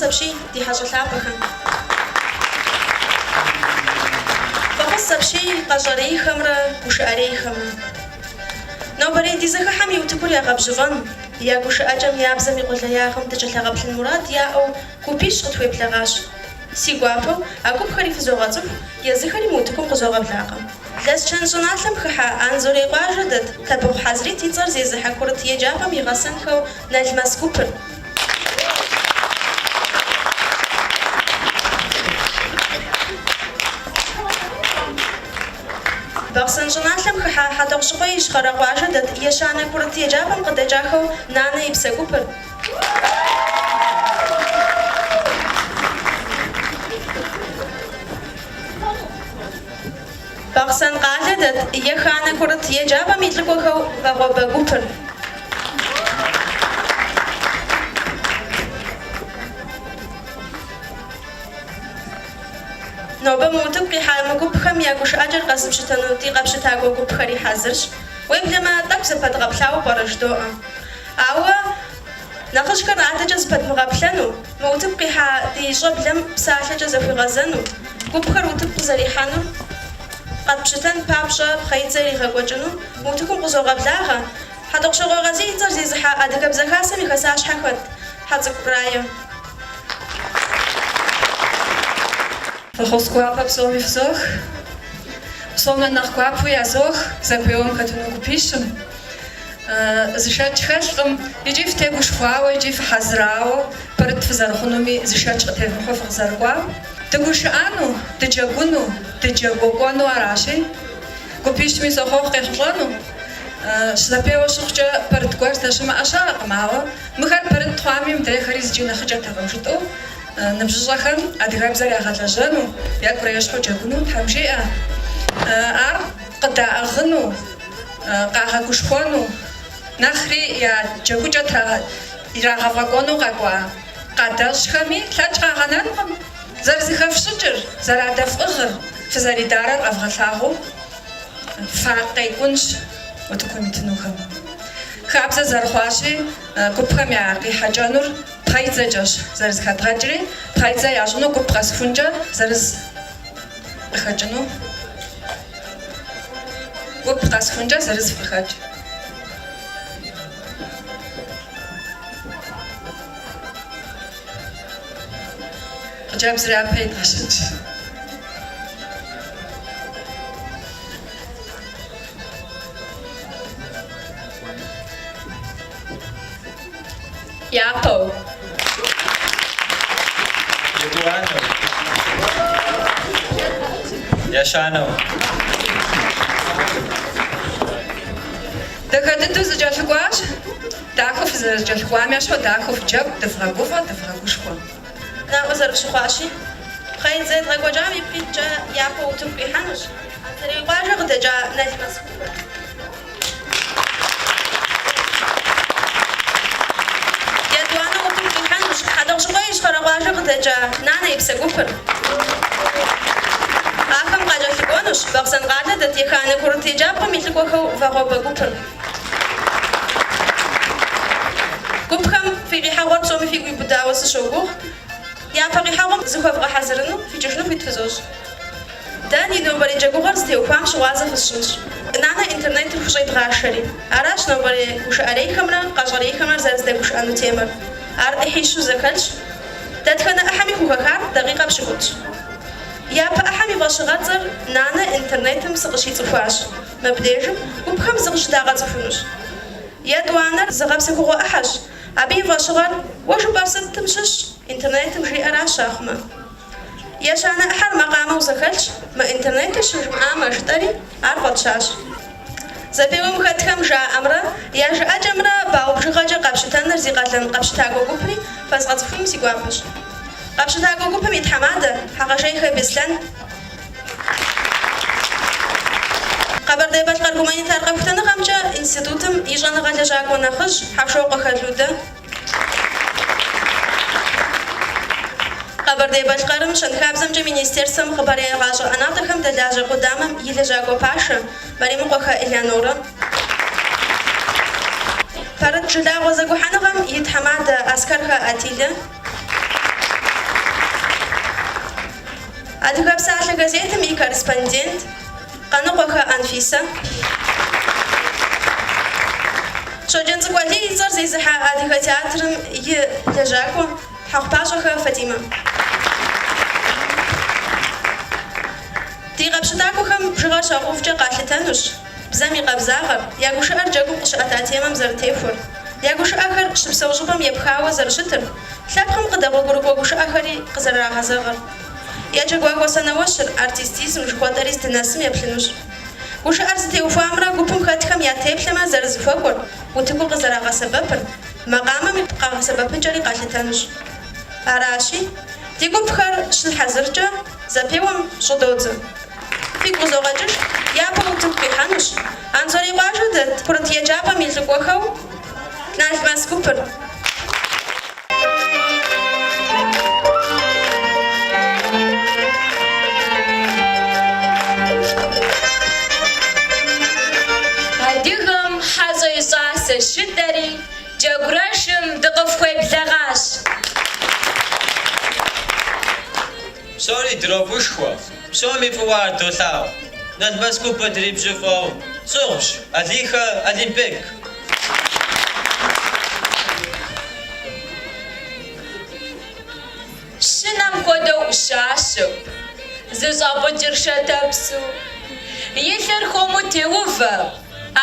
апщий, ди хьэщӏэ лъапӏэхэм. Фӏэхъус апщий, къэщӏэрейхэмрэ гушыӏэрейхэмрэ. Нобэрей ди зэхыхьэм и утыкур ягъэбжьыфӏэн, я гушыӏэкӏэм я бзэм и къулеягъым дыкӏэлъагъэплъын мурад яӏэу гупищ къытхуеблэгъащ. Си гуапэу а гупхэри фызогъэцӏыху, езыхэри мы утыкум къызогъэблагъэ. Лэсчэн щӏыналъэм хыхьэ Анзорей къуажэ дэт Табыхъу Хьэзрит и цӏэр зезыхьэ курыт еджапӏэм и гъэсэнхэу Налмэс гупыр. Бахъсэн щӏыналъэм хыхьэ Хьэтӏохъущыкъуей Ищхъэрэ къуажэ дэт ещанэ курыт еджапӏэм къыдэкӏахэу Нанэ и псэ гупыр. Бахъсэн къалэ дэт еханэ курыт еджапӏэм и лӏыкӏуэхэу Вагъуэбэ гупыр. Нобэ мы утыку къихьа мы гупхэм я гушыӏэкӏэр къэзыпщытэну ди къэпщытакӏуэ гупхэри хьэзырщ. Уеблэмэ, тӏэкӏу зэпэдгъэплъауэ пӏэрэ жыдоӏэ. Ауэ нэхъыжьхэр адэкӏэ зыпэдмыгъэплъэну, мы утыку къихьа ди щӏэблэм псалъэкӏэ захуигъэзэну, гупхэр утыку къызэрихьэнур къэтпщытэн папщӏэ пхъэидзэ иригъэкӏуэкӏыну мы утыкум къызогъэблагъэ Хьэтӏохъущокъуэ Къазий и цӏэр зезыхьэ Адыгэбзэ Хасэм и хасащхьэ хэт Хьэцӏыкӏу Рае. Фӏэхъус гуапэ псоми фызох. Псом я нэхъ гуапэу язох зэпеуэм хэтыну гупищым. Зы шэч хэлъкъым, икӏи фытегушхуауэ, икӏи фыхьэзырауэ, пэрыт фызэрыхъунуми зы шэч къытевмыхьэу фыкъызэрыкӏуам. Дыгушыӏэну, дыджэгуну, дыджэгуэкӏуэну аращи, гупищми сохъуэхъу къехъулӏэну. Щызэпеуэ щыхъукӏэ пэрыт гуэр здэщымыӏэ щыӏэкъым, ауэ мыхэр пэрыт хъуами, мыдрейхэри зыкӏи нэхъыкӏэтэкъым жытӏэу ныбжьыщӏэхэм адыгэбзэр ягъэлэжьэну, екӏурэ ещхьу джэгуну Тхьэм жиӏэ. Ар къыдаӏыгъыну, къагъэгушхуэну, нэхъри я джэгукӏэ ирагъэфӏэкӏуэну къэкӏуа къадэщӏхэми лъэкӏ къагъэнэнкъым. Зэрызэхэфщӏыкӏыр, зэрадэфӏыгъыр, фызэридарэр къэвгъэлъагъуэу факъекӏунщ утыкум итынухэм. Хабзэ зэрыхъуащи, гупхэм я къихьэкӏэнур пхъэидзэкӏэщ зэрызэхэдгъэкӏри, пхъэидзэ ящӏыну гуп къэсхункӏэ зырыз къыхэкӏыну. Гуп къэсхункӏэ зырыз фыкъыхэкӏ. Хъыджэбзыр япэ идгъэщынщ. Япэу. Етӏуанэу. Ещанэу. Дахэ дыдэу зэкӏэлъыкӏуащ. Дахэу фызэрызэкӏэлъыкӏуам ещхьу дахэу фыджэгу, дывгъэгуфӏэ, дывгъэгушхуэ. Наӏуэ зэрыфщыхъуащи, пхъэидзэ едгъэкӏуэкӏам ипкъ иткӏэ япэу утыку къихьэнущ Анзорей къуажэ къыдэкӏа Налмэс гупыр. Етӏуанэу утыку къихьэнущ Хьэтӏохъущыкъуей Ищхъэрэ къуажэ къыдэкӏа Нанэ и псэ гупыр. Ахэм къакӏэлъыкӏуэнущ Бахъсэн къалэ дэт еханэ курыт еджапӏэм и лӏыкӏуэхэу Вагъуэбэ гупыр. Гупхэм фи къихьэгъуэр псоми фигу иубыдауэ сыщогугъ. Япэ къихьэгъуэм зыхуэвгъэхьэзырыну фикӏыжыну хуит фызощӏ. Дэ ди нобэрей джэгугъуэр зытеухуам щыгъуазэ фысщӏынщ. Нанэ интернетыр хущӏедгъашэри. Аращ нобэрей гушыӏэрейхэмрэ къэщӏэрейхэмрэ зэрыздэгушыӏэну темэр. Ар ӏыхьищу зэхэлъщ. Дэтхэнэ ӏыхьэми хухэхар дакъикъэ пщыкӏутӏщ. Япэ ӏыхьэм и фӏэщыгъэцӏэр Нанэ интернетым сыкъыщицӏыхуащ. Мыбдежым гупхэм зыкъыщыдагъэцӏыхунущ. Етӏуанэр зыгъэпсэхугъуэ ӏыхьэщ. Абы и фӏэщыгъэр Уэ жыпӏэр сытым щыщ, интернетым жиӏэращ ахъумэ. Ещанэ ӏыхьэр макъамэу зэхэлъщ, мы интернетыр щыжымыӏамэ жытӏэри, ар фӏэтщащ. Зэпеуэм хэтхэм жаӏэмрэ я жыӏэкӏэмрэ балл бжыгъэкӏэ къапщытэныр зи къалэн къэпщытакӏуэ гупри фэзгъэцӏыхуну си гуапэщ. Къэпщытакӏуэ гупым и тхьэмадэ Хьэгъэжейхэ Беслъэн, Къэбэрдей-Балъкъэр гуманитар къэхутэныгъэмкӏэ институтым и щӏэныгъэ лэжьакӏуэ нэхъыжь Хьэвшокъуэхэ Людэ, Къэбэрдей-Балъкъэрым Щэнхабзэмкӏэ министерствэм хъыбарегъащӏэ ӏэнатӏэхэм дэлажьэ къудамэм и лэжьакӏуэ пашэ Мэремыкъуэхэ Элеонорэ, Пэрыт жылагъуэ зэгухьэныгъэм и тхьэмадэ Аскэрхэ Атилэ. Адыгэ псалъэ газетым и корреспондент Къаныкъуэхэ Анфисэ, Щоджэнцӏыкӏу Алий и цӏэр зезыхьэ Адыгэ театрым и лэжьакӏуэ Хьэхъупащӏэхэ Фатимэ. Ди къэпщытакӏуэхэм бжыгъэр щагъэувкӏэ къалъытэнущ бзэм и къабзагъэр, я гушыӏэр джэгум къыщыӏэта темэм зэрытехуэр, я гушыӏэхэр щыпсэу щӏыпӏэм епхауэ зэрыщытыр, лъэпкъым къыдэгъуэгурыкӏуэ гушыӏэхэри къызэрырагъэзэгъыр. Я джэгуакӏуэ сэнаущыр, артистизм жыхуэтӏэри здынэсым еплъынущ. Гушыӏэр зытеухуамрэ гупым хэтхэм я теплъэмрэ зэрызэхуэкӏуэр, утыкур къызэрагъэсэбэпыр, макъамэм и къэгъэсэбэпыкӏэри къалъытэнущ. Аращи, ди гупхэр щыхьэзыркӏэ зэпеуэм щӏыдодзэ. Фигу къызогъэкӏыж, япэу утыку къихьэнущ Анзорей къуажэ дэт курыт еджапӏэм и лӏыкӏуэхэу Налмэс гупыр. Адыгэм хьэщӏэ и щӏасэщ жытӏэри, Джэгурэшым дыкъыфхуеблэгъащ. Псори дрогушхуэ, псоми фӏыуэ ар долъагъу. Налмэс гупыр дрибжьыфӏэу тщӏыгъущ Алийхэ Алимбек. Щынэм хуэдэу ӏущащэу, зыщӏапӏыкӏыр шэтэпсу, и лъэр хуэму теувэ,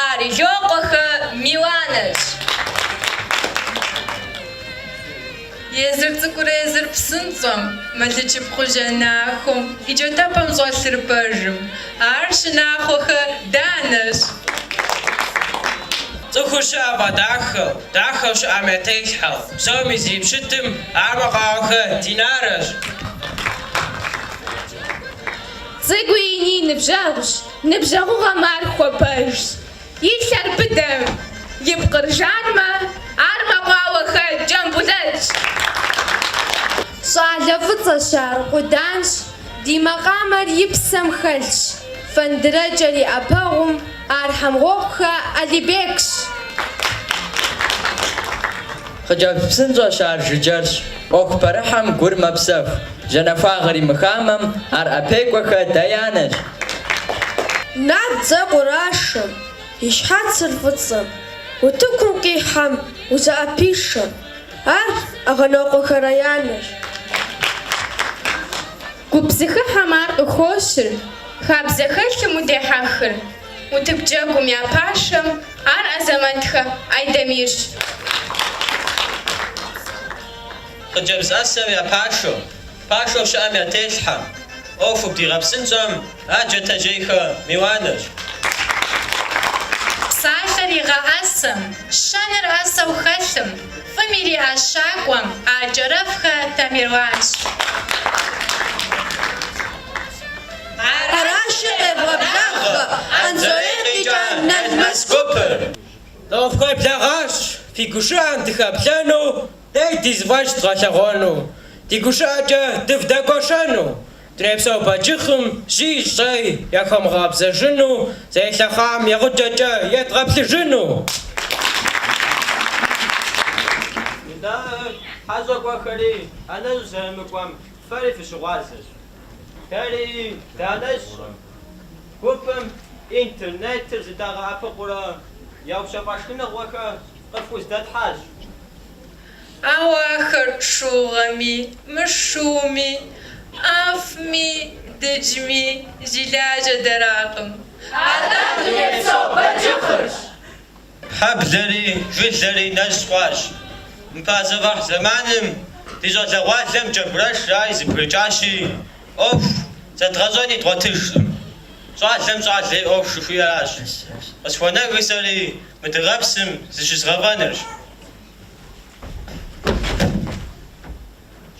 ар Илокъуэхэ Миланэщ. Езыр цӏыкӏурэ езыр псынщӏэм, Мэлычыпхъу жьэнахуэм, и джатэпэм щӏэлъыр пэжым, ар Щынахъуэхэ Данэщ. Цӏыхур щыӏэ фӏэдахэу, дахэу щыӏэм я телъхьэу, псоми зрипщытым, ар Мэкъуауэхэ Динарэщ. Цӏыкӏуи ини и ныбжьэгъущ, ныбжьэгъугъэм ар хуэпэжщ. И лъэр быдэм, и пкъыр жанмэ, ар Мэкъуауэхэ Джамбулэтщ. Щӏалэ фӏыцӏэщ ар, къуданщ, ди макъамэр и псэм хэлъщ, фэндырэкӏэр и ӏэпэгъум, ар Хьэмгъуокъухэ Алибекщ. Хъыджэбз псынщӏэщ ар, жыджэрщ, ӏуэху пэрыхьэм гур мэпсэху, жьэнахуагъэр имыхамэм, ар ӏэпекӏуэхэ Даянэщ. Набдзэ къурашэм, и щхьэцыр фӏыцӏэм, утыкум къихьэм узыӏэпишэм, ар Агънокъуэхэ Раянэщ. Гуп зэхыхьэм ар къыхощыр, хабзэ хэлъым удехьэхыр, утыку джэгум я пашэм ар Азэмэтхэ Айдэмирщ. Хъыджэбз ӏэсэм я пашэу, пашэу щыӏэм я телъхьэм, ӏуэхур бдигъэпсынщӏэм ар Джатэжьейхэ Миланэщ. Псалъэр игъэӏэсэм, щэныр ӏэсэу хэлъым, фӏым ириӏэщакӏуэм ар Кӏэрэфхэ Тамерланщ. Аращи, къевгъэблагъэ Анзорей къикӏа Налмэс гупыр. Дыкъыфхуеблэгъащ, фи гушыӏэм дыхэплъэну, дэ ди зэфӏэкӏ дгъэлъэгъуэну, ди гушыӏэкӏэ дывдэгуэшэну, дунейпсо бэджыхъым жьи щӏэи яхуэмыгъэбзэжыну, зэрилъэхъам я гъуджэкӏэ едгъэплъыжыну. Нтӏэ, хьэщӏэ кӏуэхэри ӏэнэщӏу зэрымыкӏуэм фэри фыщыгъуазэщ. Дэри дыӏэнэщӏкъым. Гупым интернетыр зыдагъэӏэпыкъуурэ яупщэфӏа шхыныгъуэхэр къыфхуздэтхьащ. Ауэ ахэр шыугъэми, мышыуми, ӏэфӏми, дыджми зи лажьэ дэракъым. Атӏэ дунейпсо бэджыхъырщ. Хьэблэри жылэри нэщӏ хъуащ. Мы пазэфӏэхь зэманым ди щӏалэгъуалэм джэгурэш жари зэбгрыкӏащи, ӏуэху зэдгъэщӏэни дгъуэтыжкъым. Щӏалэм щӏалэ и ӏуэху жыхуиӏэращ. Къысхуэнэжыр сэри мы дыгъэпсым зыщызгъэфӏэнырщ.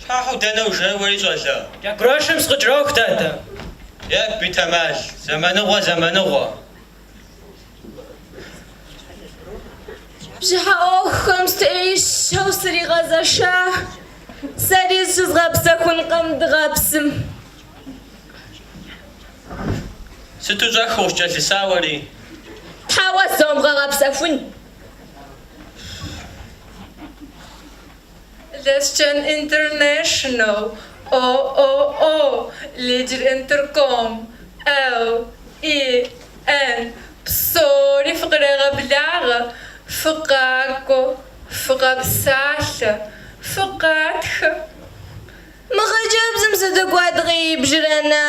Щхьэхьу дэнэ ужэрэ уэри, щӏалэ? Джэгурэшым сыкъыкӏэроху, дадэ. Е, битэмал, зэманыгъуэ, зэманыгъуэ. Бжьыхьэ ӏуэхухэм сыӏеищэу сригъэзэша, сэри зыщызгъэпсэхункъым дыгъэпсым. Сыту щӏэх укъыскӏэлъыса уэри? Тхьэ уэ зомыгъэгъэпсэхун. Лэскэн Интернешнл. О-О-О, Лидер Интерком, Л, И, Н, псори фыкърегъэблагъэ, фыкъакӏуэ, фыкъэпсалъэ, фыкъатхэ. Мы хъыджэбзым сыту куэд къибжрэ, на?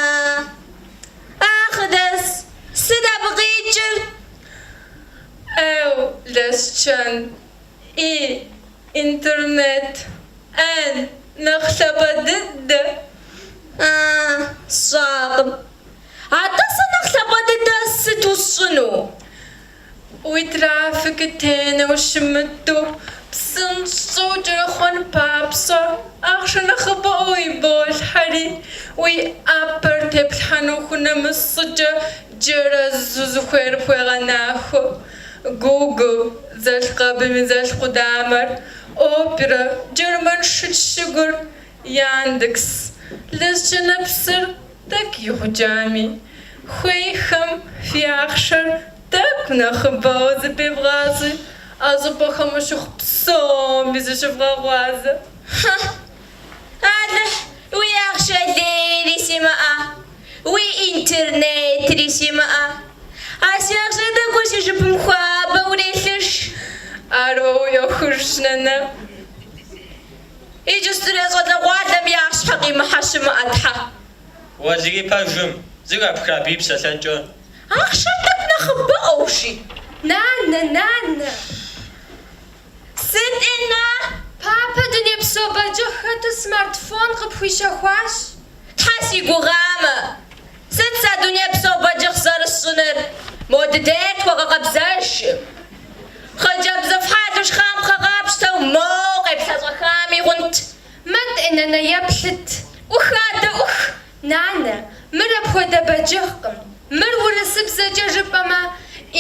Ахъдэс, сыт абы къикӏыр? Л, Лэсчэн, И, интернет, Н, нэхъ лъапӏэ дыдэ. А, сщӏакъым. Атӏэ сэ нэхъ лъапӏэ дыдэ сыту сщӏыну? Уи трафикыр тенэу щымыту, псынщӏэу кӏэрыхъуэн папщӏэ, ахъшэ нэхъыбэӏуэу иболъхьэри, уи ӏэпэр теплъхьэну хунэмыс щӏыкӏэ джэрэзу зыхуейр пхуегъэнахуэ. Google, Дзэлкъэбым и дзэл къудамэр, Опера, Джэрмэншыч щыгур, Яндекс, Лэсчэныпсыр тӏэкӏу игъуджами, хуейхэм фи ахъшэр тӏэкӏу нэхъыбэу зыпевгъащӏи, а щӏыпӏэхэм щыхъу псоми зыщывгъэгъуазэ. Хьы, Алыхь, уи ахъшэ лейри симыӏэ, уи интернетри симыӏэ. А си ахъшэ тӏэкӏур си жыпым хуабэу урелъыж. Ар уэ уи ӏуэхужщ, нанэ. Иджыстурей щӏалэгъуалэм я щхьэ къимыхьэ щымыӏэ, тхьэ. Уэлэхьи пэжым, зэхэпхрэ абы и псэлъэкӏэр. Ахъшэр тӏэкӏу нэхъыбэӏуэу жи. Нанэ, нанэ! Сыт, Инна? Папэ дунейпсо бэджыхъ хэту смартфон къыпхуищэхуащ. Тхьэ си гугъамэ! Сыт сэ дунейпсо бэджыхъ зэрысщӏыныр? Мо дыдейр тхуэгъэкъэбзэж. Хъыджэбзыфӏ хьэлу шхампхъэ къапщтэу моуэ къеплъэщӏэхами хъунт. Мэт, ӏей, нанэ, еплъыт. ӏух адэ, ӏух! Нанэ, мыр апхуэдэ бэджыхъкъым. Мыр урысыбзэкӏэ жыпӏэмэ,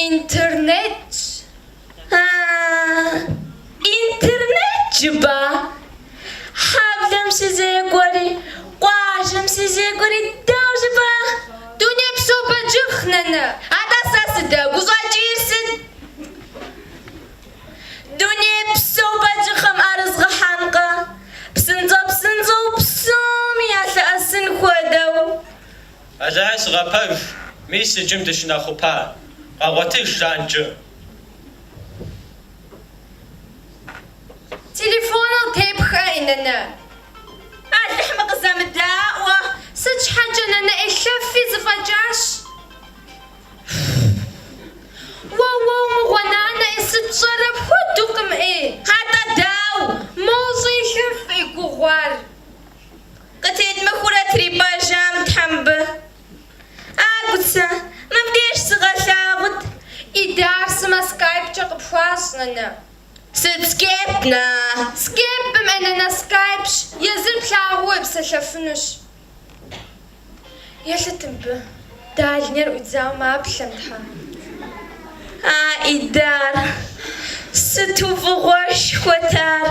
интернетщ. А, интернет жыпӏа? Хьэблэм щызекӏуэри, къуажэм щызекӏуэри дауэ жыпӏа? Дунейпсо бэджыхъ, нанэ. Атӏэ сэ сыдэгуу щӏэкӏийр сыт? Дунейпсо бэджыхъым ӏэрызгъэхьэнкъэ? Псынщӏэ-псынщӏэу псоми ялъэӏэсын хуэдэу. Алыхьыр сыгъэпэж, мис иджым дыщынэхъупа. Къэгъуэтыж, Жанджы. Телефоныр тепхэ, ӏей, нанэ. Алыхь мы къызэмыдаӏуэ. Сыт щхьэкӏэ, нанэ, елъэфи зэфӏэкӏащ. Уэ, уэ, мыгъуэ, нанэ, ӏей, сыт пщӏэрэ, апхуэдэукъым, ӏей. Атӏэ дау? Моуэ щӏелъэф, ӏей, гугъу ар. Къытедмыхурэ трипӏэжам тхьэ мыбы. А, Гуцэ, мыбдеж сыгъэлъагъут. Идар сымэ скайпкӏэ къыпхуащӏ, нанэ. Сыт скайп, на? Скайпкъым, ӏей, нанэ, скайпщ, езыр плъагъуу уепсэлъэфынущ. Елъыт мыбы, дальнер ӏуидзауэ маплъэм, тхьэ. А, Идар, сыту фӏыгъуэшхуэт ар!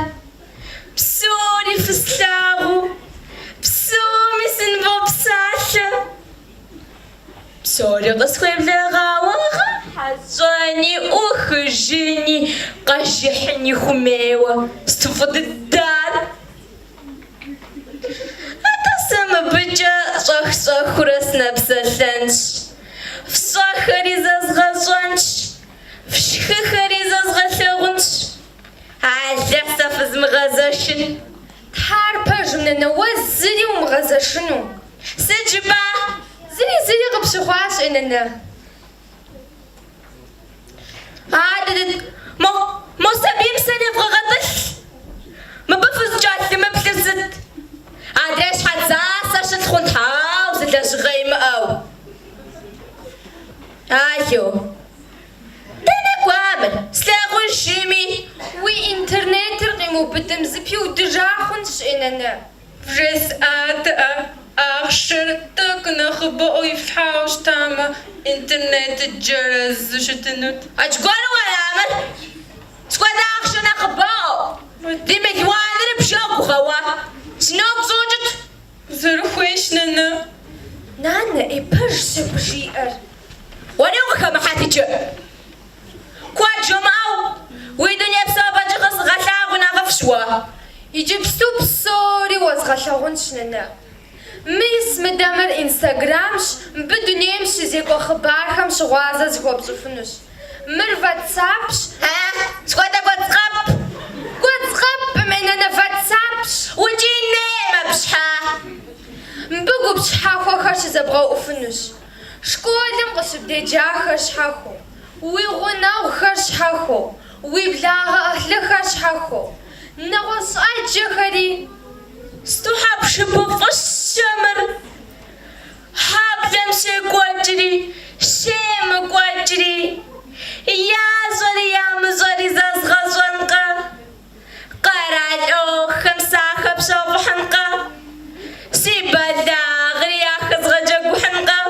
Псори фыслъагъуу, псоми сынывопсалъэ. Псори къысхуеблэгъауэ гъэхьэщӏэни, ӏухыжыни, къэжыхьыни хумейуэ, сыту фӏы дыдэ ар! Атӏэ сэ мыбыкӏэ щӏэх-щӏэхыурэ сынэпсэлъэнщ, фщӏэхэри зэзгъэщӏэнщ, фшхыхэри зэзгъэлъэгъунщ. Алыхь сэ фызмыгъэзэшын. Тхьэ, ар пэжым, нанэ, уэ зыри умыгъэзэшыну. Сыт жыпӏа? Зыри, зыри къыпщыхъуащ, ӏей, нанэ. Адыдыд, мо, мо сабийм сэр евгъэгъэтӏылъ. Мыбы фызыкӏэлъымыплъыр сыт? Адрей щхьэ дзасэр щылъ хъунт, ауэ зы лэжьыгъэ имыӏэу. Алло. Дэнэ кӏуа мыр? Слъагъужми. Уи интернетыр къимыубыдым зыпиудыжа хъунщ, ӏей, нанэ. Вжесӏатэӏэ, ахъшэр тӏэкӏу нэхъыбэӏуэу ифлъхьауэ щытамэ, интернетыр джэрэзу щытынут. Аргуэру ара мыр? Схуэдэ ахъшэ нэхъыбэӏуэу? Ди мелуаныр бжа угугъэ уэ. Си нэгу щӏэкӏыт. Зэрыхуейщ, нанэ. Нанэ, ӏей, пэжщ абы жиӏэр. Уэри укъыхэмыхьэт иджы. Куэд жумыӏэу, уи дунейпсо бэджыхъыр сыгъэлъагъуи нэхъыфӏщ уэ. Иджыпсту псори уэзгъэлъагъунщ, нанэ. Мис мыдэ мыр Инстаграмщ, мыбы дунейм щызекӏуэ хъыбархэм щыгъуазэ зыхуэпщӏыфынущ. Мыр Ватсапщ. А, схуэдэ гуэдзкъэп. Гуэдзкъэпкъым, ей нанэ, Ватсапщ. Укӏий нейм абы щхьа. Мыбы гуп щхьэхуэхэр щызэбгъэуӏуфынущ. Школым къыщыбдеджахэр щхьэхуэу, уи гъунэгъухэр щхьэхуэу, уи благъэ-ӏыхьлыхэр щхьэхуэу, нэгъуэщӏ ӏэджэхэри. Сыту хьэпшыпыфӏыщэ мыр! Хьэблэм щекӏуэкӏри, щемыкӏуэкӏри, ящӏэри ямыщӏэри зэзгъэщӏэнкъэ? Къэрал ӏуэхухэм сахэпщэфӏыхьынкъэ? Си бэлагъри яхэзгъэджэгухьынкъэ?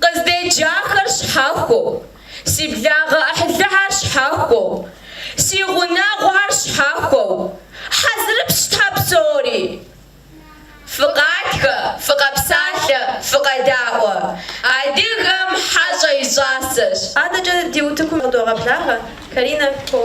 Къыздеджахэр щхьэхуэу, си благъэ-ӏыхьлыхэр щхьэхуэу, си гъунэгъухэр щхьэхуэу, хьэзырыпсщ тхьэ псори. Фыкъатхэ, фыкъэпсалъэ, фыкъэдаӏуэ. Адыгэм хьэщӏэ и щӏасэщ. Адэкӏэ ди утыкум къыдогъэблагъэ Каринэ Ко.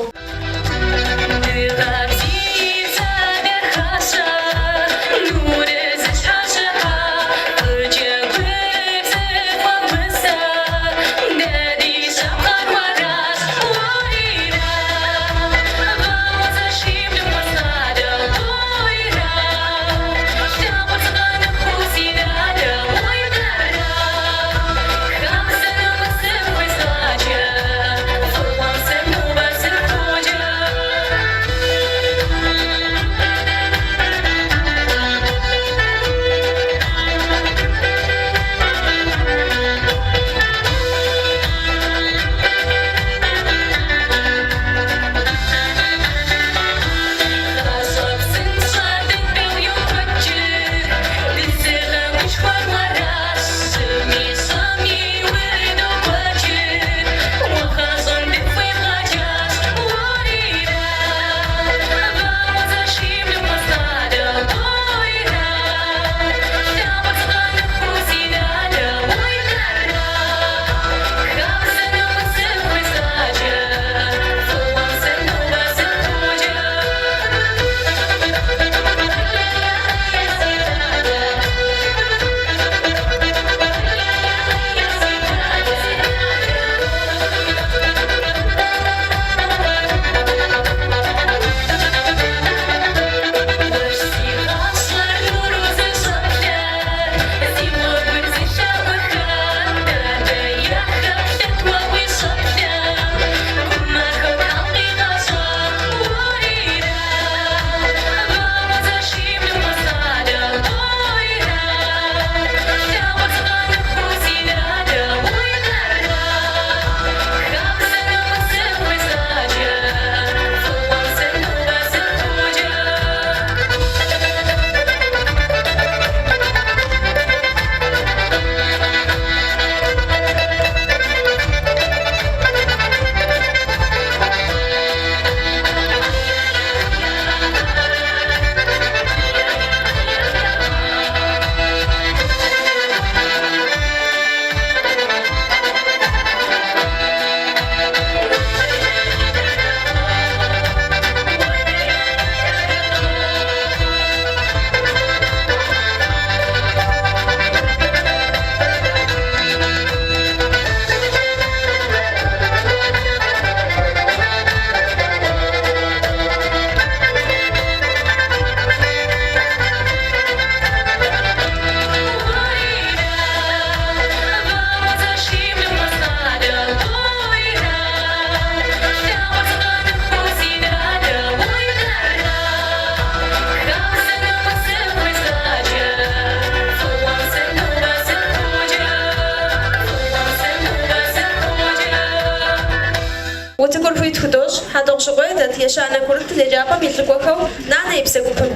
Утыкур хуит худощӏ Хьэтӏохъущыкъуей дэт ещанэ курыт еджапӏэм и лӏыкӏуэхэу Нанэ и псэ гупым.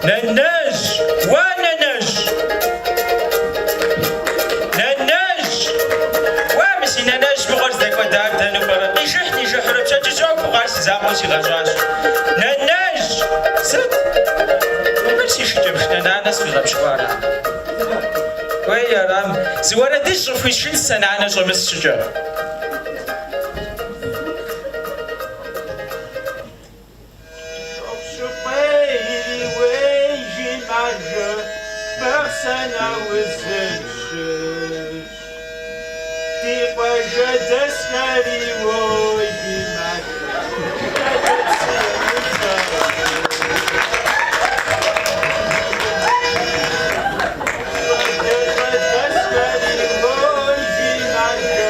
Нанэжь! Уэ, нанэжь! Нанэжь! Уэ, мы си нанэжь мыгъуэр здэкӏуэдар дэнэ пӏэрэ? Къижыхь-нижыхьурэ пщэдджыжь ӏуэхуу хъуар си закъуэу сигъэщӏащ. Нанэжь! Сыт? Мыр си шыкӏэпшынэ нанэ сфӏигъэпщкӏуара? Уей, арам, зы уэрэдыжь къыфхуисшынт сэ нанэ щӏэмыс щӏыкӏэ. маржэ, Бахъсэн аузым щыщ. Ди къуажэдэсхэри уой маржэ, Шэджэм псы ӏуфэм Щӏалэщӏэдэсхэри уой маржэ,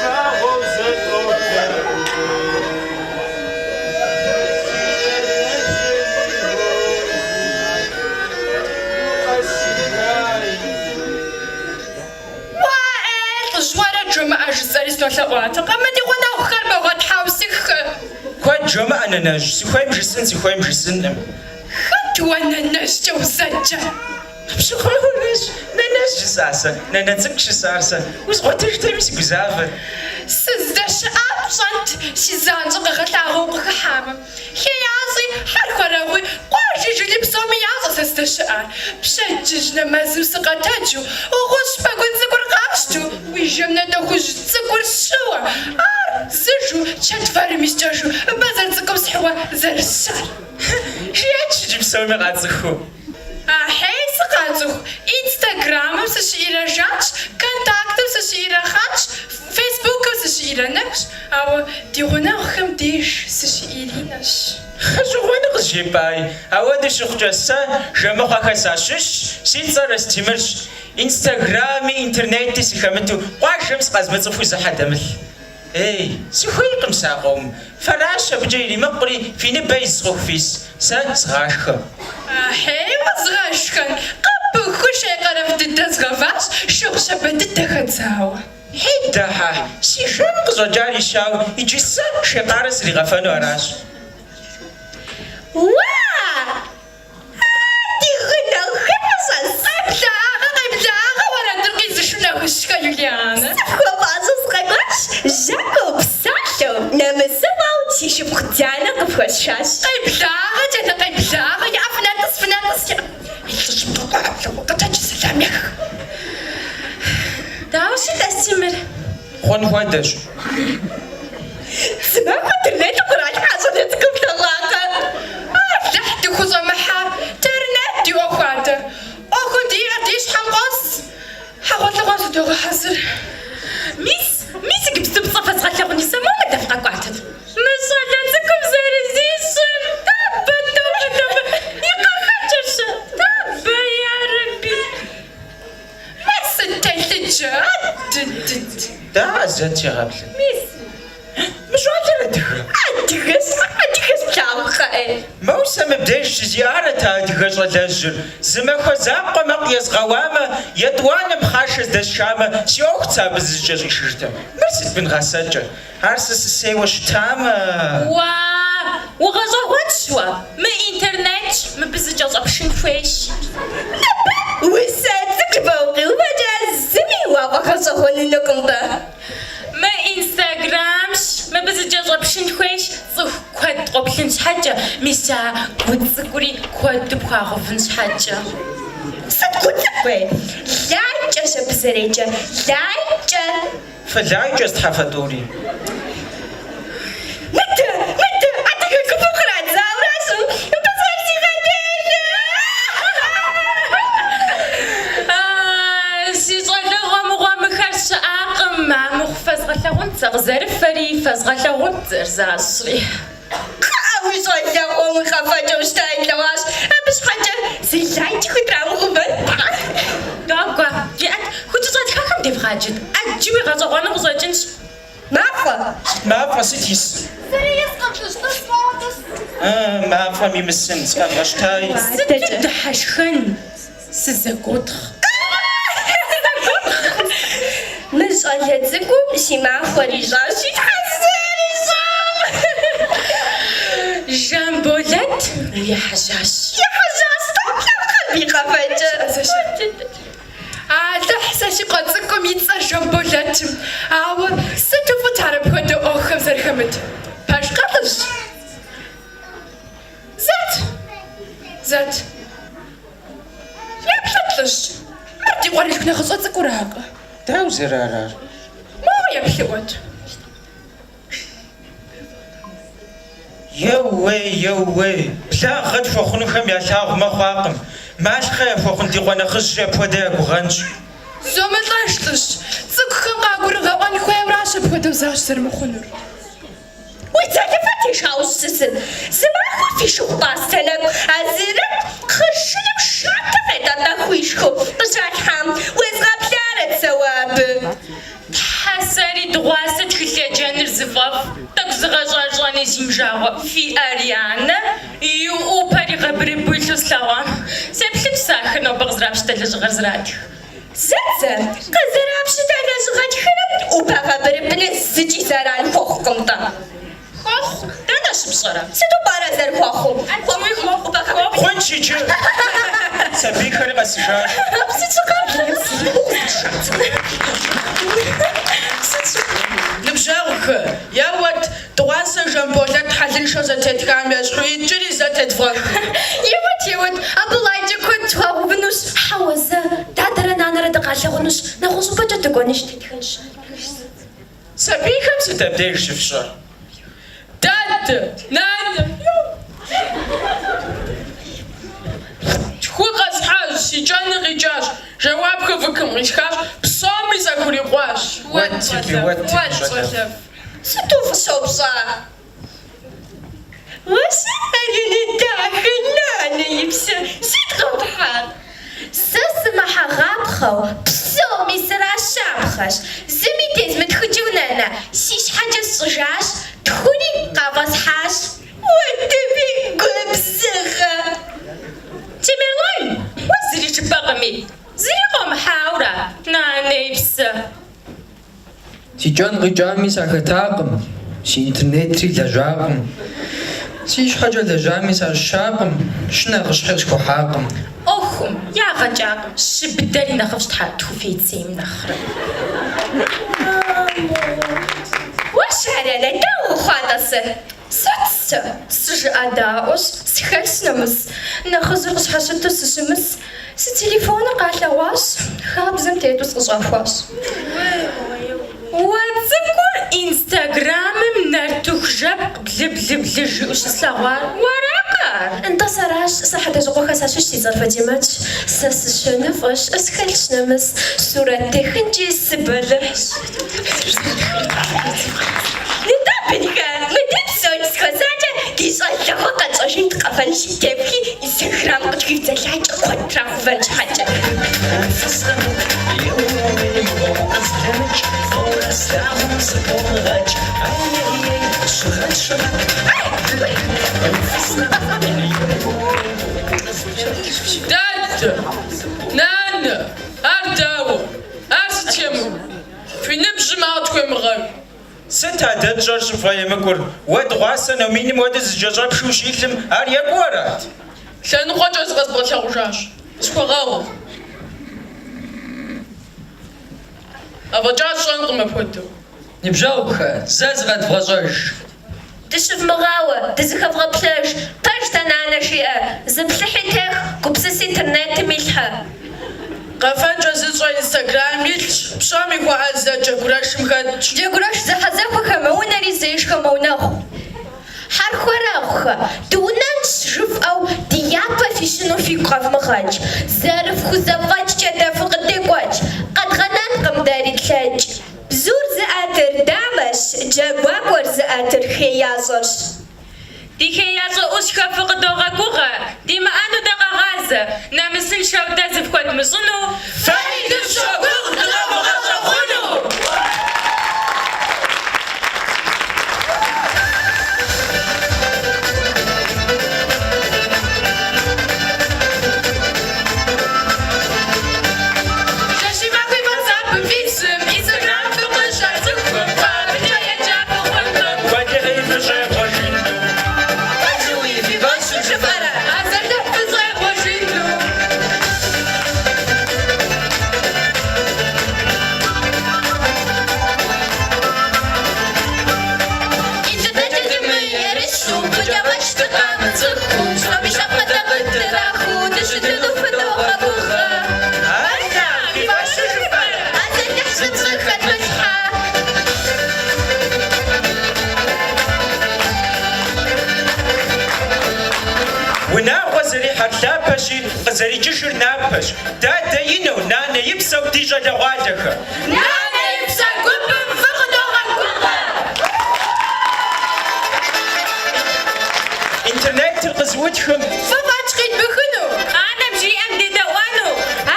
Вагъуэу зэщӏоблэ. Уа, ӏей, лӏыжь, уэрэд жомыӏэ жысӏэри сынолъэӏуатэкъэ, мы ди гъунэгъухэр мэгъэтхьэусыхэ. Куэд жомыӏэ, нанэжь, сыхуейм жысӏэн, сыхуейм жысӏэнкъым. Хэт уэ нанэжькӏэ узэджэр? Къыпщыхъуауэрэщ, нанэжь жысӏа сэ, нанэ цӏыкӏу жысӏар сэ, узгъуэтыжтэми сыгузавэрт. Сыздэщыӏар пщӏэнт, си занщӏэ къэгъэлъагъуэ укъыхыхьамэ. Хеящӏи, хьэрхуэрэгъуи, къуажи жыли псоми ящӏэ сэ сыздэщыӏар. Пщэдджыжь нэмэзым сыкъэтэджу, гъущӏ пэгун цӏыкӏур къасщтэу, уи жэм нэтӏэхужь цӏыкӏур сщыуэ, ар зыжу, чэтвэрым искӏэжу, бэзэр цӏыкӏум схьыуэ зэрысщар. Жиӏэт иджы псоми къацӏыхуу. Ахьей, сыкъацӏыху, Инстаграмым сыщыИрэжанщ, Контактым сыщыИрэхъанщ, Фейсбукым сыщыИрэнэхущ, ауэ ди гъунэгъухэм деж сыщыИринэщ. Гъэщӏэгъуэну къызжепӏай, ауэдэу щыхъукӏэ сэ Жэмыхъуэхэ сащыщщ, си цӏэр Астемырщ. Инстаграми интернети сыхэмыту къуажэм сыкъэзмыцӏыхуу зы хьэ дэмылъ. Ей, сыхуейкъым сэ а къомым. Фэращ абыкӏэ иримыкъури, фи ныбэ из хъуху фис, сэ згъашхэ. Ахьей, узгъэшхэн, къэпыхуу шей къэрэф дыдэ згъэващ, шыгъу щабэ дыдэ хэдзауэ. Хьидэ, хьэ, си жэм къыщӏэкӏар ищауэ, иджы сэ шей къарэ сригъэфэну аращ. Уа! Ди гъунэгъухэр къыщӏэс. Къеблагъэ, къеблагъэ, уэрэдыр къизышу Нэхущхэ Юлианэ. Сыфхуэпӏащӏэу сыкъэкӏуащ, жьакӏуэу, псалъэу, нэмысыфӏэу си шыпхъу Дианэ къыфхуэсшащ. Къеблагъэ, Дианэ, къеблагъэ, иӏэ, фынэтӏыс, фынэтӏыс, иӏэ. Лӏыжьым къыкъуэӏэплъэу, къэтэджи сэлам ех. Дауэ щыт, Астемыр? Хъун хуэдэщ. Зымахуэ интернетым къралъхьа щӏалэ цӏыкӏум плъэгъуакъэ? Алыхь дыхущӏэмыхьэ, интернет ди ӏуэху адэ. ӏуэхуу диӏэр ди щхьэм къос. Хьэгъуэлӏыгъуэм зыдогъэхьэзыр. Мис, мис иджыпсту пцӏэ фэзгъэлъэгъуни сэ моуэ мыдэ фыкъэкӏуатэт. Мы щӏалэ цӏыкӏум зэрызищӏыр, тобэ, тобэ, тобэ, и къэфэкӏэр-щэ, тобэ, ярэби. Мыр сыт телъыджэ, адыдыд. Дауэ зэт сегъэплъыт? Мис. Мы щӏалэр адыгэ? Адыгэщ, адыгэщ плъагъуркъэ, ӏей. Моу сэ мыбдеж щызиӏарэт а адыгэ щӏалэжьыр. Зы махуэ закъуэ мэкъу езгъэуамэ, етӏуанэ пхъашэ здэсшамэ, си ӏуэхут сэ абы зызыкӏэщӏишыжтэм. Мыр сыт бын гъэсэкӏэ? Ар сэ сысейуэ щытамэ. Уа, угъэщӏэгъуэнщ уэ! Мы интернетщ, мыбы зыкӏэщӏэпшын хуейщ. Мыбы усэ цӏыкӏу жыпӏэу укъиувэкӏэ зыми уафӏэгъэщӏэгъуэнынукъым-тӏэ. Мы инстаграмщ, мыбы зыкӏэщӏэпшын хуейщ, цӏыху куэд къоплъын щхьэкӏэ, мис а гу цӏыкӏури куэду пхуагъэувын щхьэкӏэ. Сыт гу цӏыкӏу, ӏей? Лайкӏэщ абы зэреджэр, лайкӏэ! Фылайкӏэщ тхьэ фэ тӏури. Мыдэ, мыдэ, адыгэ гупым кърадзауращ, мыбы зэрызигъэделэр. А, си щӏалэгъуэ мыгъуэ мыхэр щыӏакъым, амыхъу фэзгъэлъагъунт сэ къызэрыфэри, фэзгъэлъагъунт зэрызащӏри. Кхъыӏэ, уи щӏалэгъуэм уи къэфэкӏэу щыта илъэгъуащ, абы щхьэкӏэ зы лайкӏи хутрамыгъэувэн. Догуэ, иӏэт, хукӏыщӏэтхахэм девгъаджэт, ӏэджэуи гъэщӏэгъуэну къыщӏэкӏынщ. Мафӏэ! Мафӏэ сыт ис? Зыри искъым, лӏыжь, тӏыс, моуэ тӏыс. А, мафӏэм имысын, сыкъэбгъэщтай. Сыту дыхьэшхэн, сызэгуотхъ. Мы щӏалэ цӏыкӏум си махуэр ищӏащи, тхьэ зэрищӏам! Жамболэт ехьэжьащ. Ехьэжьащ, плъагъуркъэ абы и къэфэкӏэр. Алыхь, сэ си къуэ цӏыкӏум и цӏэр Жамболэтым, ауэ сыту фӏыт ар апхуэдэ ӏуэхухэм зэрыхэмытыр. Пэжкъэ, лӏыжь? Зэт! Зэт! Еплъыт, лӏыжь, мыр ди къуэрылъху нэхъыщӏэ цӏыкӏуракъэ? Дауэ зэрыарар? Моуэ еплъыӏуэт. Еууей, еууей, благъэ тхуэхъунухэм ялъагъумэ хъуакъым. Малъхъэ яхуэхъун ди къуэ нэхъыжьри апхуэдэ я гугъэнщ. Зомылӏэж, лӏыжь, цӏыкӏухэм къагурыгъэӏуэн хуейуэращ апхуэдэу защӏ зэрымыхъунур. Уи дзэлыфэ тешауэ щысыт. Зымахуэ фи шыгъу-пӏастэ нэкӏу Азирэт хъыршыным шатэ къетӏэтӏэхыу ишхыу къыщалъхьам, уезгъэплъарэт сэ уэ абы. Тхьэ, сэри дыгъуасэ тхылъ еджэныр зыфӏэфӏ, тӏэкӏу зыгъэщӏэрэщӏэни зимыжагъуэ фи Арианэ и ӏупэр игъэбырыбу илъу слъэгъуам. Сеплъынщ сэ ахэр нобэ къызэрапщытэ лэжьыгъэр зэратх. Зэ-зэ, къызэрапщытэ лэжьыгъэ тхыным ӏупэ гъэбырыбыныр зыкӏи зэран хуэхъукъым-тӏэ. Хуохъу, дэнэ щыпщӏэрэ? Сыту пӏэрэ зэрыхуэхъум? Хуэхъуи хуохъу, ӏупэ гъэбырыбын. Хъунщ иджы. Сабийхэри къэсыжащ. Ныбжьэгъухэ, еуэт, дыгъуасэ Жамболэт хьэлыншэу зэтетхам ещхьу иджыри зэ тедвгъэх. Еуэт, еуэт, абы лайкӏэ куэд тхуагъэувынущ. Хьэуэ, зэ, дадэрэ нанэрэ дыкъалъэгъунущ, нэгъуэщӏыпӏэкӏэ дыкӏуэнщи тетхынщ. Сабийхэм сыт абдеж щыфщӏэр? Дадэ, нанэ, Тху къэсхьащ, си кӏэныр къикӏащ, жэуапхэр ВК-м къисхащ, псоми сахурикъуащ. Уэт тебе, уэт тебе, щӏалэфӏ. Сыту фӏыщэу пщӏа? Уэ си Аринэ дахэ, нанэ и псэ, сыт къэпхьар? Сэ сымыхьэгъапхъэу, псоми сращапхъэщ. Зыми тезмытхыкӏыу, нанэ, си щхьэкӏэ сщӏыжащ, тхури къафӏэсхьащ. Уэ тебе губзыгъэ! Темерлан, уэ зыри жыпӏэкъыми, зыри къомыхьаура, нанэ и псэ? Си кӏэн къикӏами сахэтакъым, си интернетри лэжьакъым. Си щхьэкӏэ лэжьами сащыщакъым, щы нэхъыщхьи къысхуэхьакъым. ӏуэхум ягъэ кӏакъым, щы быдэри нэхъыфӏщ тхьэ тхуфейцейм нэхърэ. Уэ щэ, Аринэ, дауэ ухъуа, тӏасэ? Сыт сэ? Сыжыӏэдаӏуэщ, схэлъщ нэмыс, нэхъыжьыр къысщхьэщыту сыщымыс. Си телефоныр къалъэгъуащ, хабзэм тету сыкъыщӏахуащ. Уэ цӏыкӏур Инстаграмым нартыху жэпкъ блы-блы-блы жиӏэу щыслъэгъуар уэракъэ ар? Нтӏэ, сэращ, сэ Хьэтэжьыкъуэхэ сащыщ, си цӏэр Фатимэтщ. Сэ сыщэныфӏэщ, схэлъщ нэмыс, сурэт техынкӏи сыбэлыхьщ. Нтӏэ, бынхэ, мы дэ псори дызэхуэсакӏэ ди щӏалэгъуэ къэтщӏэжын дыкъэфэнщи, тефхи Инстаграм къытхуивдзэ лайкӏэ куэд трагъэувэн щхьэкӏэ. Дадэ, нанэ, ар дауэ? Ар сыт емыкӏу? Фи ныбжьым ар тхуемыгъэкӏу. Сыт а дэ тщӏэр щӏыфӏэемыкӏур? Уэ дыгъуасэ номиным хуэдэу зыкӏэщӏэпшу ущилъым, ар екӏуу арат? Лъэныкъуэкӏэ зыкъэзбгъэлъэгъужащ. Схуэгъэгъу. Афӏэкӏа сщӏэнкъым апхуэдэу. Ныбжьэгъухэ, зэ зыкъэдвгъэщӏэж. Дыщывмыгъауэ, дызыхэвгъэплъэж, пэжт а нанэ жиӏэр, зыплъыхьи тех, гупсыси интернетым илъхьэ. Къэфэнкӏэ зыщӏэ Инстаграмым илъщ, псоми хуэӏэзэ Джэгурэшым хэтщ. Джэгурэш зэхьэзэхуэхэр мэунэри зэишхэр мэунэхъу. Хьэрхуэрэгъухэ, дыунэнщ жыфӏэу ди япэ фищыну фигу къэвмыгъэкӏ. Зэрыфхузэфӏэкӏкӏэ дэ фыкъыдекӏуэкӏ, къэдгъэнэнкъым дэри тлъэкӏ. Бзур зыӏэтыр дамэщ, джэгуакӏуэр зыӏэтыр хеящӏэрщ. Ди хеящӏэ ӏущхэ фыкъыдогъэгугъэ, димыӏэну дэ къэгъазэ, нэмысыншэу дэ зыфхуэдмыщӏыну. Фэри дыфщогугъ дыкъэвмыгъэщӏэхъуну! Жэщи махуи ватсапым фисым, Инстаграм фыкъыщацӏыхум, фэ абыкӏэ еджа фыхъункъым. Уэлэхьи фыщӏегъуэжыну. Пэжуи фи фӏэщу жыфӏэрэ, Азалыхь фыщӏегъуэжыну. гуапэщ, дадэ и нэу, нанэ и псэу ди щӏалэгъуалэхэ! Нанэ и псэ гупым фыкъыдогъэгугъэ! Интернетыр къызыӏутхым. Фӏы фӏэкӏ къидмыхыну! Анэм жиӏэм дедэӏуэну!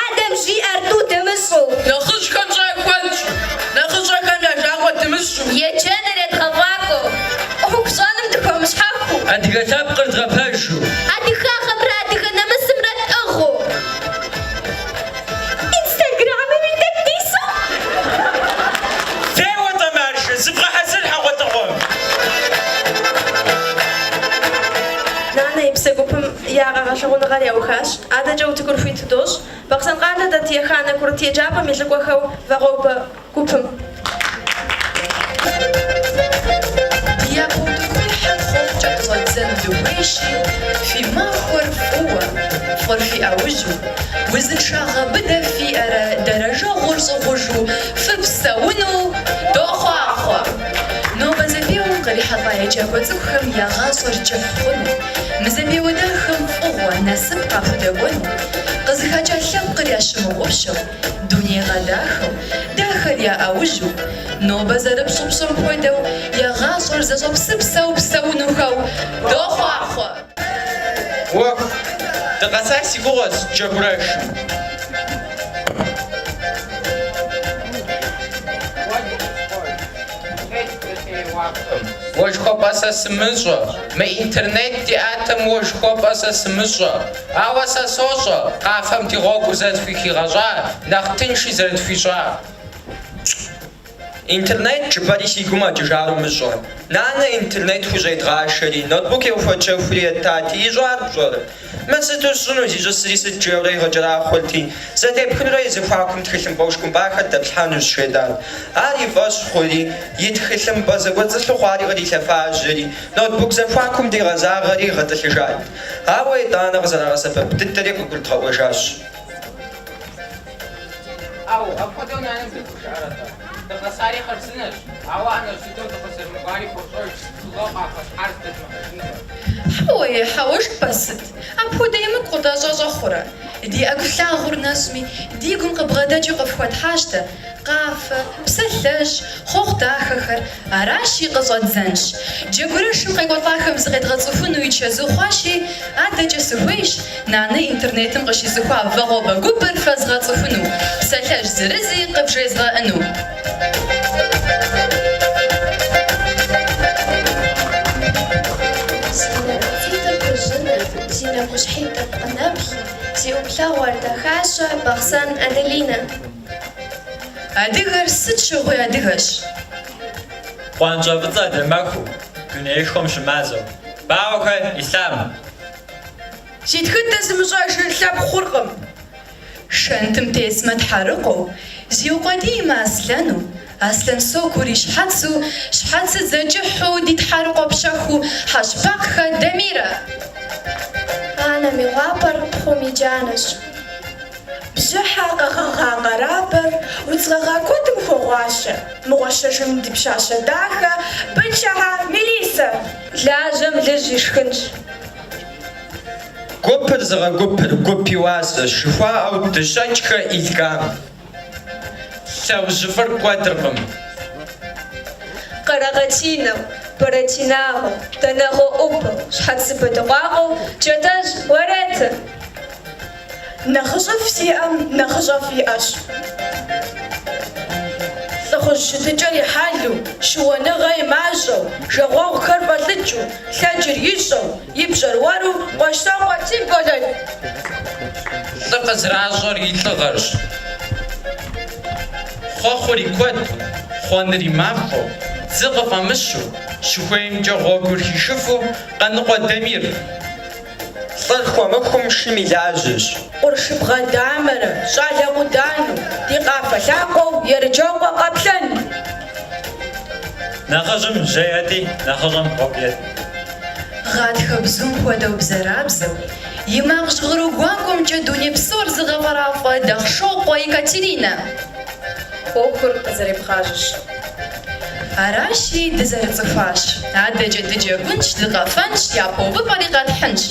Адэм жиӏэр тӏу дымыщӏу. Нэхъыжьхэм пщӏэ хуэтщӏу. Нэхъыщӏэхэм я жагъуэ дымыщӏу. Еджэныр едгъэфӏакӏуэу. ӏуэху щӏэным дыхуэмыщхьэхыу. Адыгэ лъэпкъыр дгъэпэжу. Адыгагъэмрэ адыгэ нэмысымрэ тӏыгъыу. Инстаграмми тӏэкӏу дису. Феуэ-тӏэ, маржэ, зывгъэхьэзыр хьэгъуэлӏыгъуэм! Нанэ и псэ гупым я къэгъэлъэгъуэныгъэр яухащ. Адэкӏэ утыкур хуит дощӏ. Бахъсэн къалэ дэт еханэ курыт еджапӏэм и лӏыкӏуэхэу Вагъуэубэ гупым. Ди япэ утыкуихьэм хъуэхъукӏэ къыщӏэддзэну дыхуейщи, фи махуэр фӏыуэ, фӏыр фи ӏэужьу, узыншагъэ быдэ фиӏэрэ дэрэжэгъуэр щӏыгъужу фыпсэуну дохъуахъуэ! Нобэ зэпеуэм кърихьэлӏа еджакӏуэ цӏыкӏухэм я гъащӏэр кӏыхь хъуну, мы зэпеуэ дахэм фӏыгъуэ, насып къахудэкӏуэну, къызыхэкӏа лъэпкъыр ящымыгъупщэу, Дуней гъэдахэу, дахэр я ӏэужьу, нобэ зэрыпщӏыпщӏым хуэдэу я гъащӏэр зэщӏэпсыпсэу псэунухэу дохъуахъуэ! Уэху, дыкъэса си гугъэщ Джэгурэшым. Уэ жыхуэпӏэ сэ сымыщӏэ, мы интернет диӏатэм уэ жыхуэпӏэ сэ сымыщӏэ. Ауэ сэ сощӏэ, къафэм ди гъуэгур зэрытхухигъэщӏар, нэхъ тынши зэрытхуищӏар. Интернет жыпӏэри си гум къэкӏыжар умыщӏэ. Нанэ интернет хущӏедгъашэри, ноутбук къыхуэтщэхури еттати, ищӏар пщӏэрэ? Мыр сыту сщӏыну, зищӏысри сыт жиӏэурэ игъэкӏэрахъуэрти, зэтепхынурэ и зэхуакум тхылъымпӏэ ушкӏумпӏахэр дэплъхьэнущ, жетӏат. Ар и фӏэщ хъури, и тхылъымпӏэ зэкӏуэцӏылъу хъуари кърилъэфажьэри, ноутбук зэхуакум дигъэзагъэри игъэтӏылъыжат. Ауэ итӏанэ къызэрагъэсэбэп дыдэри къыгурыдгъэӏуэжащ. Ау, апхуэдэу нанэм дыхужыӏэрэ-тӏэ? Дыкъэсари хъарзынэщ, ауэ ӏэнэщӏ дыдэу дыкъызэрымыкӏуари фощӏэж, тыгъэу къахуэтхьар здэдмыхьыжынумэ. Хьэуэ, е хьэуэ жыпӏэр сыт? Апхуэдэ емыкӏу къытӏэщӏэщӏэ хъурэ? Ди ӏэгу флъагъур нэщӏми, ди гум къыбгъэдэкӏыу къыфхуэтхьащ дэ къафэ, псалъэжь, хъуэхъу дахэхэр, аращи, къыщӏэддзэнщ. Джэгурэшым къекӏуэлӏахэм зыкъедгъэцӏыхуну и чэзу хъуащи, адэкӏэ сыхуейщ нанэ интернетым къыщицӏыхуа Вагъуэбэ гупыр фэзгъэцӏыхуну, псалъэжь зырызи къывжезгъэӏэну. Зи нэкӏуцитӏыр хужьынэ, зи нэкӏущхьитӏыр пкъынэплъ, зи ӏуплъэгъуэр дахащэ Бахъсэн Аделинэ. Адыгэр сыт щыгъуи адыгэщ. Къуанщӏэ фӏыцӏэ дамэхуу, дунеишхуэм щымазэу. Бауэхэ Ислъам. Зи тхыдэ зымыщӏэжыр лъэпкъ хъуркъым. Шэнтым тесмэ тхьэрыкъуэу, зиукъуэдиймэ аслъэну, аслъэн сокур и щхьэцу, щхьэцыдзэ кӏыхьу ди тхьэрыкъуэ пщэхуу Хьэщпакъхэ Дамирэ. Анэм и гъуапэр пхъум и джанэщ. Бжьыхьэ къэгъэгъа къэрабэр удз гъэгъа куэдым хогъуащэ, мыгъуэщэжын ди пщащэ дахэ Бычэхьэ Мелисэ. Лажьэм лыжь ишхынщ. Гупыр зыгъэгупыр гуп и уасэщ, жыхуаӏэу Дыщэкӏхэ Илгам. Лъэужьыфӏыр кӏуэдыркъым. Къэрэгъэтинэу, Бэрэтинагъэу, Дэнэгъуэ ӏубэу, Щхьэцыбэ дыкъуакъуэу Джатэжь Лоретэ. Нэхъыщӏэфӏ зиӏэм нэхъыщӏэфӏ иӏэщ. Лӏыхъужь щытыкӏэр и хьэлу, щыуэныгъэ и мащӏэу, жагъуэгъухэр фӏэлӏыкӏыу, лъэкӏыр ищӏэу, и пщӏэр уэру Къуэщтокъуэ Тимболэт. Лӏы къызэращӏэр и лӏыгъэрщ. Хъуэхъур и куэду, хъуэныр и махуэу, дзы къыфӏэмыщу, щыхуеймкӏэ гъуэгур хишыфу Къаныкъуэ Дамир. Лӏыр хуэмыхум шым и лажьэщ. Къуршыбгъэ дамэрэ щӏалэ къудану, ди къафэ лъакъуэу Ерыджокъуэ Къаплъэн. Нэхъыжьым жьэ ети, нэхъыщӏэм гъуэгу ет. Гъатхэ бзум хуэдэу бзэрабзэу, и макъ жьгъыру гуакӏуэмкӏэ дуней псор зыгъэфӏэрафӏэ Дахъшокъуэ Екатеринэ. ӏуэхур къызэребгъажьэщ. Аращи, дызэрыцӏыхуащ. Адэкӏэ дыджэгунщ, дыкъэфэнщ, япэ увыпӏэри къэтхьынщ.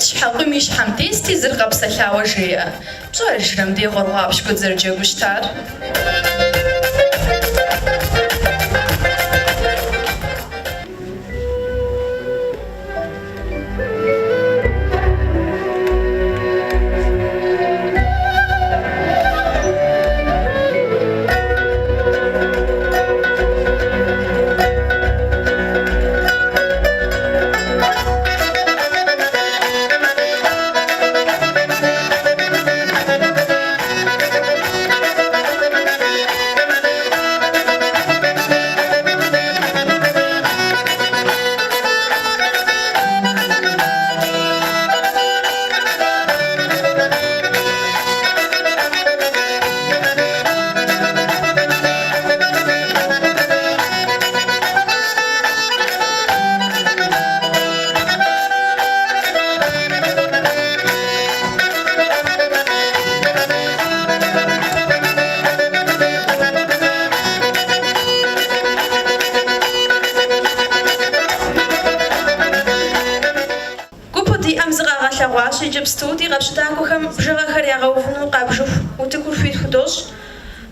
Щхьэкъуийм и щхьэм тести, зыр къэпсэлъауэ жеӏэ. Пщӏэжрэ мыбдеж гъуэрыгъуапщкӏуэ дызэрыджэгуу щытар? Гупу диӏэм зыкъагъэлъэгъуащ иджыпсту ди къэпщытакӏуэхэм бжыгъэхэр ягъэувыну къабжыху утыкур хуит худощӏ.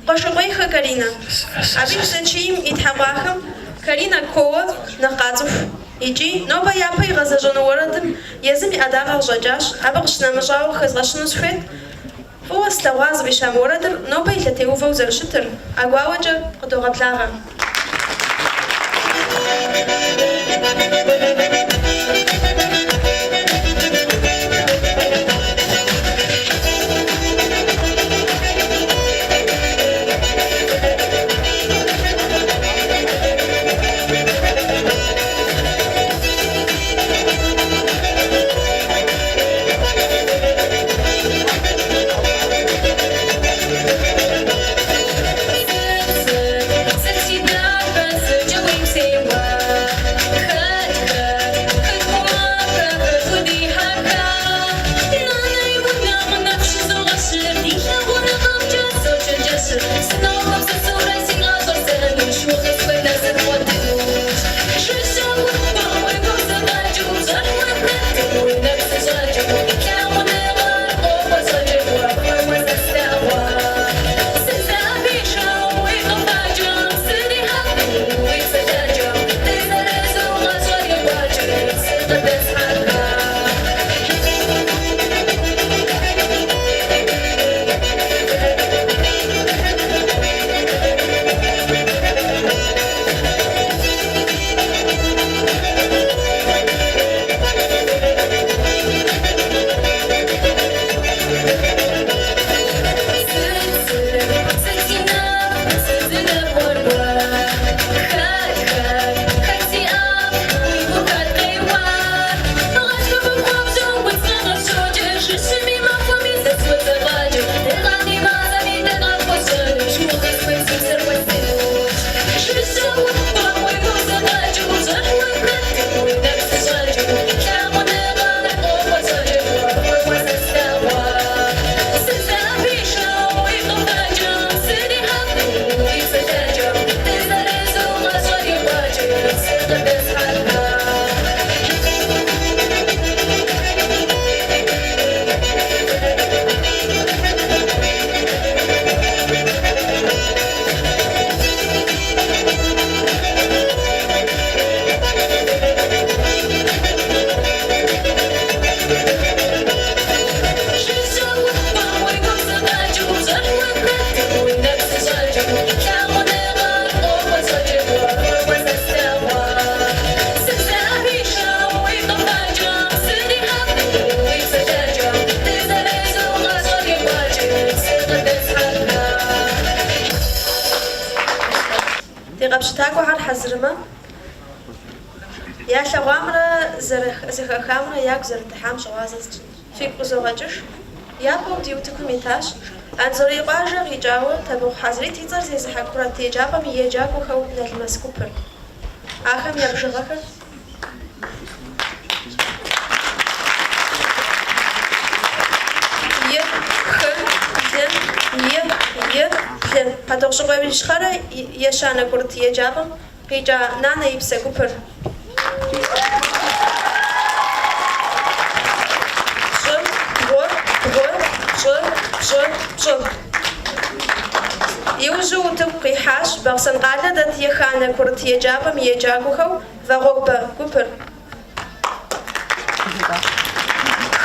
Къуэшыкъуейхэ Каринэ. Абы и зэчийм итхьэкъуахэм Каринэ кууэ нэхъ къацӏыху. Икӏи нобэ япэ игъэзэщӏэну уэрэдым езым и ӏэдакъэ къыщӏэкӏащ, абы къыщынэмыщӏауэ къыхэзгъэщыну сыхуейт, Фӏыуэ слъэгъуа зыфӏища мы уэрэдыр нобэ и лъэтеувэу зэрыщытыр, ӏэгуауэкӏэ къыдогъэблагъэ. Ди къэпщытакӏуэхэр хьэзырмэ, ялъэгъуамрэ зэхахамрэ ягу зэрыдыхьам щыгъуазэ сщӏынщ. Фигу къызогъэкӏыж, япэу ди утыкум итащ Анзорей къуажэ къикӏауэ Табыхъу Хьэзрит и цӏэр зезыхьэ курыт еджапӏэм и еджакӏуэхэу Налмэс гупыр. Ахэм я бжыгъэхэр. Е, хы, лы, и, и, лы. Хьэтӏохъущыкъуей Ищхъэрэ ещанэ курыт еджапӏэм къикӏа Нанэ и псэ гупыр. плӏы, пщӏы. Иужьу утыку къихьащ Бахъсэн къалэ дэт еханэ курыт еджапӏэм и еджакӏуэхэу Вагъуэбэ гупыр.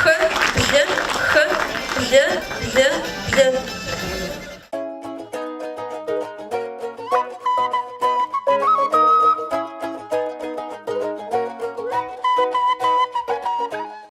Хы, блы, хы, блы, блы, блы.